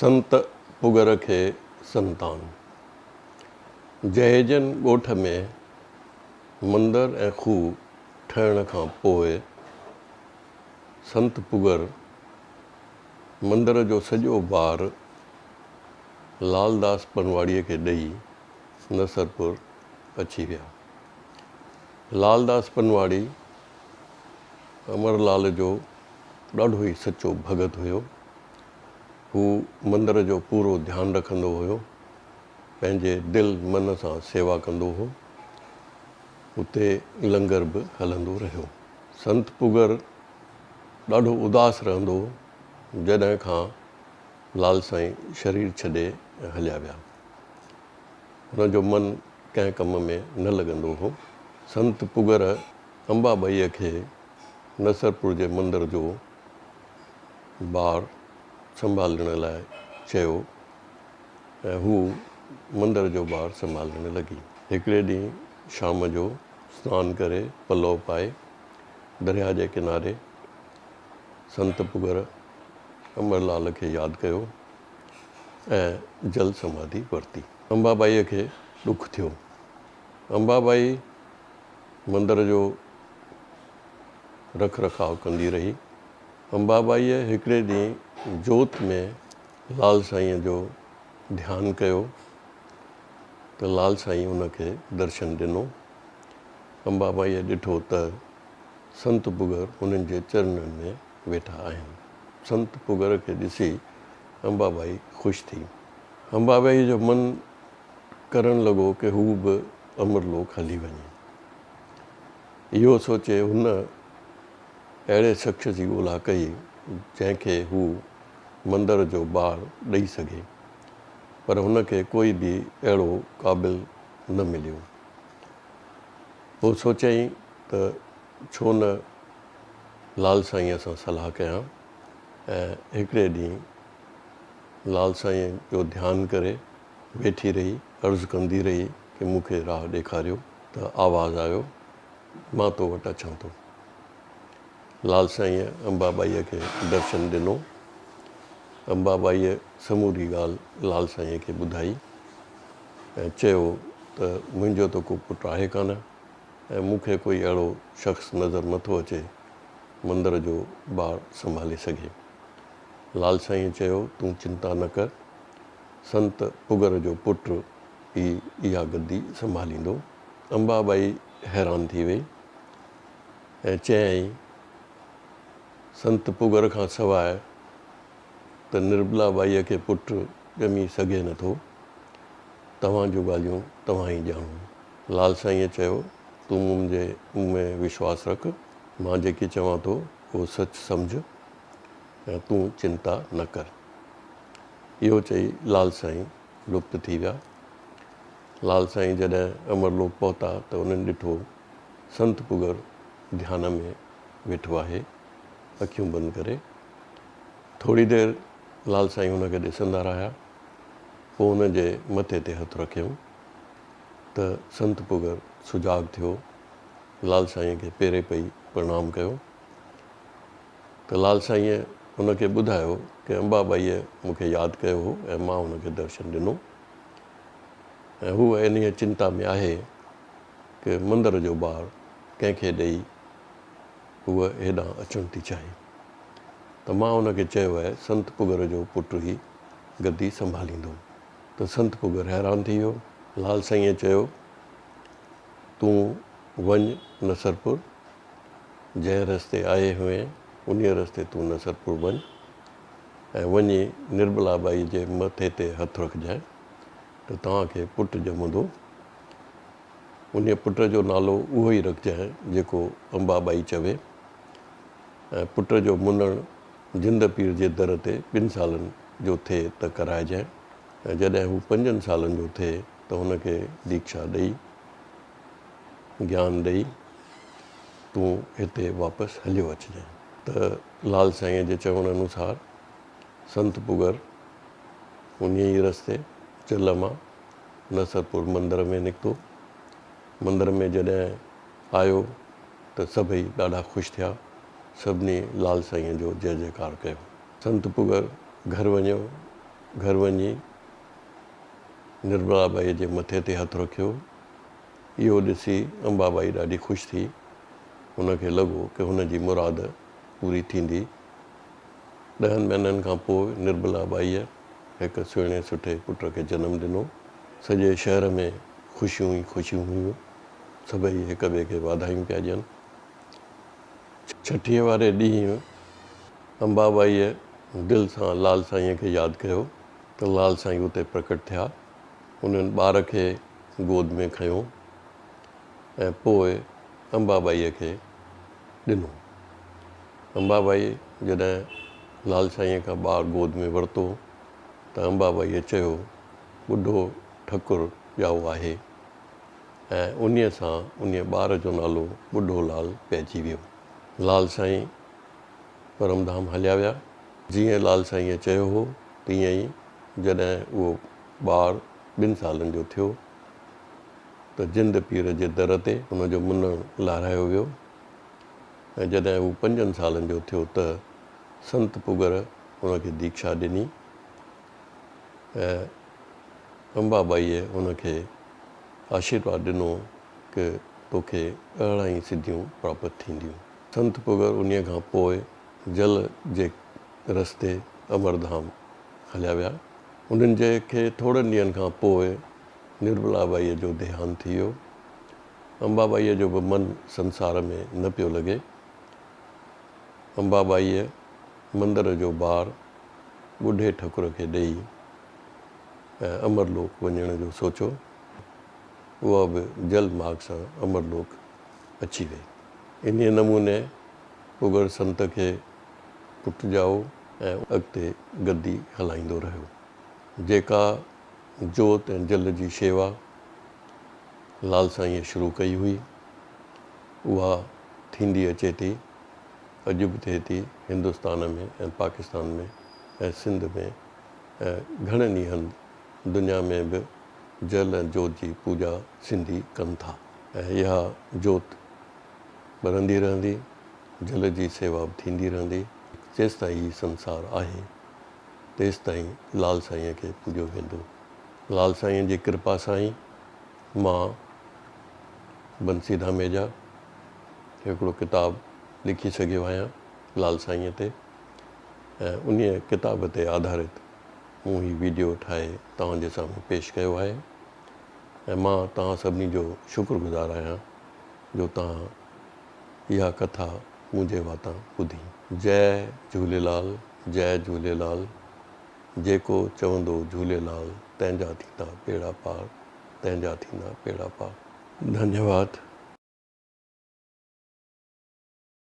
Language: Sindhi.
سنت پگر کي سنتان. جهيجن ڳوٺ ۾ مندر ۽ کوهه ٺهڻ کان پوء سنت پگر مندر جو سڄو بار لالداس پنواڙيء کي ڏئي نصرپور اچي ويا. لالداس پنواڙي امر لال جو ڏاڍو ئي سچو ڀڳت هيو. هو مندر جو پورو ڌيان رکندو هيو. پنهنجي دل من سان سيوا ڪندو هو. اتي لنگر به هلندو رهيو. سنت پگر ڏاڍو اداس رهندو هو جڏهن کان لال سائين شرير ڇڏي هليا ويا. هن جو من ڪنهن ڪم ۾ نه لڳندو هو. سنت پگر امبا ٻائيء کي نصرپور جي مندر جو بار سنڀالڻ لاء چيو ۽ هوء مندر جو بار سنڀالڻ لڳي. هڪڙي ڏينهن شام جو سنان ڪري پلئو پائي درياهه جي ڪناري سنت پگر امر لال کي ياد ڪيو ۽ جل سماڌي ورتي. امبا ٻائيء کي ڏک ٿيو. امبا ٻائي مندر جو رک رکاء ڪندي رهي. امبابائيء هڪڙي ڏينهن جوت ۾ لال سائينء جو ڌيان ڪيو ته لال سائين ان کي درشن ڏنو. امبابائيء ڏٺو ته سنت پگر هنن جي چرنن ۾ ويٺا آهن. سنت پگر کي ڏسي امبابائي خوش ٿي. امبابائيء جو من ڪرڻ لڳو ڪه هو به امرلوڪ هلي وڃي. اهو سوچي هن اهڙي شخص جي ڳولا ڪئي جنهن کي هو مندر جو بار ڏئي سگهي، پر هن کي ڪوئي به اهڙو قابل نه مليو. پوء سوچيائين ته ڇو نه لال سائينء سان صلاح ڪيان ۽ هڪڙي ڏينهن لال سائينء جو ڌيان ڪري ويٺي رهي، عرض ڪندي رهي ڪه مون کي راهه ڏيکاريو ته آواز آيو، مان تو وٽ اچان ٿو. لال سائينء امبا ٻائيء کي درشن ڏنو. امبا ٻائيء سموري ڳالهه لال سائينء کي ٻڌائي ۽ چيو ته منهنجو ته ڪو پٽ آهي ڪانه ۽ مون کي ڪوئي اهڙو شخص نظر نٿو اچي مندر جو بار سنڀالي سگهي. لال سائينء چيو تون چنتا نه ڪر، سنت پگر جو پٽ ئي اها گدي سنڀاليندو. امبا ٻائي حيران ٿي وئي ۽ چيائين، سنت پگر کان سواء ته نربلا ٻائيء کي پٽ ڄمي سگهي نه ٿو. توهان جون ڳالهيون توهان ئي ڄاڻو. لال سائينء چيو، تون منهنجي مون ۾ وشواس رک. مان جيڪي چوان ٿو اهو سچ سمجهه ۽ تون چنتا نه ڪر. اهو چئي لال سائين لپت ٿي ويا. لال سائين جڏهن امرلوڪ پهتا ته انهن ڏٺو سنت پگر ڌيان ۾ ويٺو آهي، اکيون بند ڪري. ٿوري دير لال سائين هن کي ڏسندا رهيا، پوء هن جي مٿي تي هٿ رکيائون ته سنت پگر سجاڳ ٿيو، لال سائين کي پيري پئي پرڻام ڪيو ته لال سائينء هن کي ٻڌايو ڪه امبا ٻائيء مون کي ياد ڪيو هو ۽ مان هن کي درشن ڏنو. ۽ هوء انهيء چنتا ۾ آهي ڪه مندر جو بار ڪنهن کي ڏئي هوء هيڏانهن اچڻ ٿي چاهي ته مان هن کي چيو آهي سنت پگر جو پٽ هي گدي سنڀاليندو ته سنت پگر حيران ٿي ويو. لال سائينء چيو تون وڃ نصرپور جنهن رستي آئي هئين انهيء رستي تون نصرپور وڃ ۽ وڃي نرملا ٻائي جي مٿي تي هٿ رکجانء ته توهان کي پٽ ڄمندو. انهيء پٽ جو نالو اهو ئي رکجانء جيڪو امبا ٻائي چوي ۽ پٽ جو منڻ جند پير جي در تي ٻن سالن جو ٿئي ته ڪرائجانء ۽ جڏهن هو پنجن سالن جو ٿئي ته هن کي ديکشا ڏئي، گيان ڏئي، تون هتي واپس هليو اچجانء. ته لال سائينء جي چوڻ انوسار سنت پگر انهيء ئي رستي چلهه مان نصرپور مندر ۾ نڪتو. مندر ۾ جڏهن آيو ته سڀئي ڏاڍا خوش ٿيا. سڀني لال سائينء جو جئه جئڪار ڪيو. سنت پگر گهر وڃيو گهر وڃي نرملا ٻائيء جي مٿي تي هٿ رکيو. اهو ڏسي امبا ٻائي ڏاڍي خوش ٿي. هن کي لڳو ڪه هن جي مراد پوري ٿيندي. ڏهن مهينن کان پوء نرملا ٻائيء هڪ سهڻي سٺي پٽ کي جنم ڏنو. سڄي شهر ۾ خوشيون ئي خوشيون هيون. سڀئي هڪ ٻئي کي واڌايون پيا ڏين. ڇٺيء واري ڏينهن امبا ٻائيء دل سان لال سائينء کي ياد ڪيو ته لال سائين اتي پرڪٽ ٿيا. انهن ٻار کي گود ۾ کنيو ۽ پوء امبا ٻائيء کي ڏنو. امبا ٻائي جڏهن لال سائينء کان ٻار گود ۾ ورتو ته امبا ٻائيء چيو، ٻڍو ٺڪر ڄائو آهي. ۽ انهيء سان انهيء ٻار جو نالو ٻڍو لال پئجي ويو. لال سائين پرم ڌام هليا ويا. جيئن لال سائينء چيو هو، تيئن ئي جڏهن اهو ٻار ٻن سالن جو ٿيو ته جند پير جي در تي ان جو منڻ لاهرايو ويو ۽ جڏهن هو پنجن سالن جو ٿيو ته سنت پگر ان کي ديکشا ڏني ۽ امبا ٻائيء هن کي آشيرواد ڏنو ڪه توکي اهڙا ئي سڌيون پراپت ٿينديون. سنت پگر انهيء کان پوء جل جي رستي امر ڌام هليا ويا. انهن جي کي ٿورن ڏينهن کان پوء نرملا ٻائيء جو ديهانت ٿي ويو. امبا ٻائيء جو به من سنسار ۾ نه پيو لڳي. امبا ٻائيء مندر جو بار ٻڍي ٺڪر کي ڏيئي ۽ امر لوڪ وڃڻ جو سوچيو. اها به جل ماڳ سان امر لوڪ اچي وئي. انهيء نموني پڳر سنت کي پٽ ڄائو ۽ اڳتي گدي هلائيندو رهيو. جيڪا جوت ۽ جل جي شيوا لال سائينء شروع ڪئي هئي، اها ٿيندي اچي ٿي، اڄ به ٿئي ٿي هندستان ۾ ۽ پاڪستان ۾ ۽ سنڌ ۾ ۽ گهڻن ئي هنڌ دنيا ۾ به جل ۽ جوت جي پوڄا سنڌي ڪن ٿا ۽ اها جوت ٻرندي رهندي، جل جي سيوا به ٿيندي رهندي، جيستائين هي سنسار آهي تيستائين لال سائينء کي پوڄيو ويندو. لال سائينء جي ڪرپا سان ئي مان بنسي ڌاميجا هڪڙو ڪتاب لکي سگهيو آهيان لال سائينء تي ۽ انهيء ڪتاب تي آڌارت مون هي ويڊيو ٺاهي توهان جي سامهون پيش ڪيو آهي ۽ مان توهان سڀني جو شڪر گذار آهيان جو توهان اها ڪٿا منهنجي واتان ٻڌي. جئه جهوليلال جئه جهوليلال جيڪو چوندو جهوليلال تنهن جا ٿيندا ٻيڙا پار تنهن جا ٿيندا ٻيڙا پار. ڌنيواد.